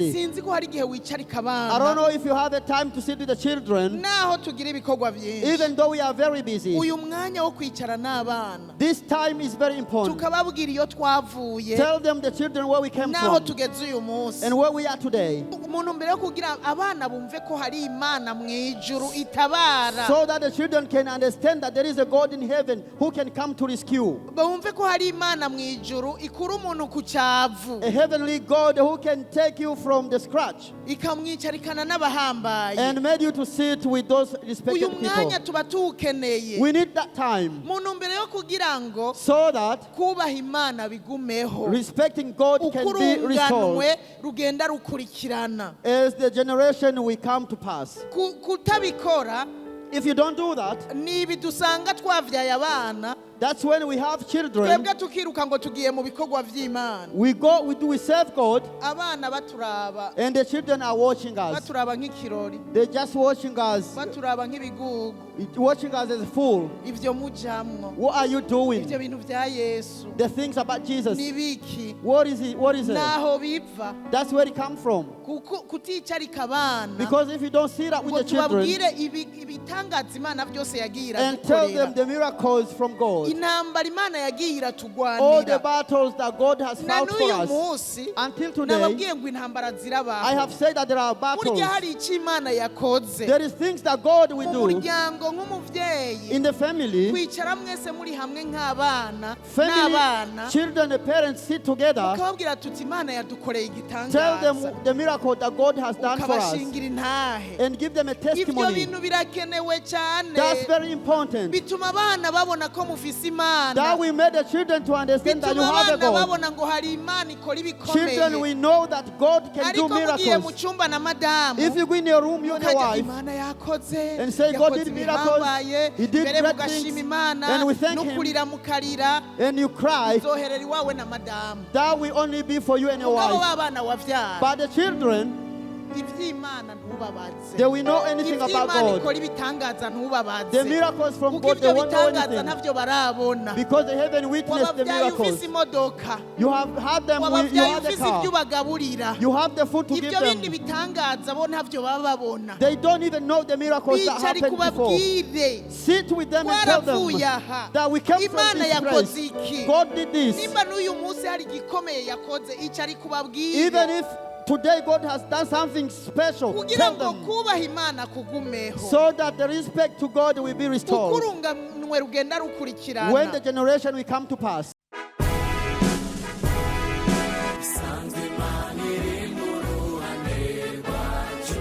Sinzi ko hari igihe wicarika I don't abana. Know if you have a time to sit with the children, Naho tugira ibikorwa byinshi, even though we are very busy. Uyu mwanya wo kwicara n'abana, This time is very important. Tukababwira iyo twavuye, Tell them, the children, where we came naho from tugeze uyu munsi, and where we are today, umuntu mbere yo kugira abana bumve ko hari Imana mu ijuru itabara, so that the children can understand that there is a God in heaven who can come to rescue. Bumve ko hari Imana mu ijuru ikura umuntu ku cyavu, A heavenly God who can take you from the scratch ikamwicarikana n'abahambaye. And made you to sit with those respected Uyu mwanya people. Tuba tuwukeneye We need that time mu ntumbero yo kugira ngo so that kubaha Imana bigumeho, respecting God can be restored ukurunganwe rugenda rukurikirana. As the generation we come to pass. Kutabikora, If you don't do that, ni ibi dusanga twabyaye abana, that's when we have children. Twebwe tukiruka ngo tugiye mu bikorwa by'Imana, We go, we do, we serve God, abana baturaba, and the children are watching us. Baturaba nk'ikirori, They're just watching us, baturaba nk'ibigugu. Watching us as a fool. Ibyo mujamwo, What are you doing? Ibyo bintu bya Yesu The things about Jesus. n'ibiki? What is it? What is it? Naho biva. That's where it comes from. Kuko kuticarika abana Because if you don't see that with ngo the children tubabwire ibitangaza Imana byose yagiye and tell them iradukorera, the miracles from God, intambara Imana yagiye all the iratugwanira, battles that God has na fought for n'uyu us, munsi until today, nababwiye ngo intambara I zirabaho. have said that there are battles. Burya hari icyo Imana yakoze There is things that God will mu do muryango nk'umubyeyi, in the family. Kwicara mwese muri hamwe nk'abana Family, n'abana, children, the parents sit together. ukababwira tuti Imana yadukoreye Tell them igitangaza, the miracle that God has done for us ukabashingira intahe. And give them a Ibyo testimony. bintu birakenewe cyane. That's very important. Bituma abana babona ko mufise Imana. That we made the children to understand that you Bituma have a abana God. babona ngo hari Imana ikora Children, ibikomeye. We know that God can do Ariko mugiye mu miracles. cyumba na madamu, If you go in your room, you and your mukajya wife, Imana yakoze, and say, "God yakoze did miracles, ibihambaye," He did mbere great mugashima things, Imana, and we thank Him, n'ukurira mukarira, and you cry, uzoherera iwawe na madamu. That will only be for you and your Mugabo wife. w'abana wavyara, But the children, iby'Imana ntubabaze, they will know anything about iby'Imana God. ikora ibitangaza ntubabaze, The miracles from kuko God, they ibyo won't know bitangaza anything. ntabyo barabona. Because they haven't witnessed the Wababyaye ufise miracles. imodoka, You have had them, with, you wababyaye have the ufise ibyo car. ubagaburira, You have the food to give ibyo bindi them. bitangaza bo ntabyo baba babona. They don't even know the miracles that Bicare happened before. kubabwire, Sit with them and tell them twaravuye aha, that we came from Imana this yakoze place. iki. God did this. Nimba n'uyu munsi hari igikomeye yakoze, icyo ari kubabwire, Even if today God has done something special, kugira tell ngo them kubaha Imana kugumeho, so that the respect to God will be restored ukurunganwe rugenda when rukurikirana. The generation will come to pass. Isanzwe Imana iri mu ruhande rwacu.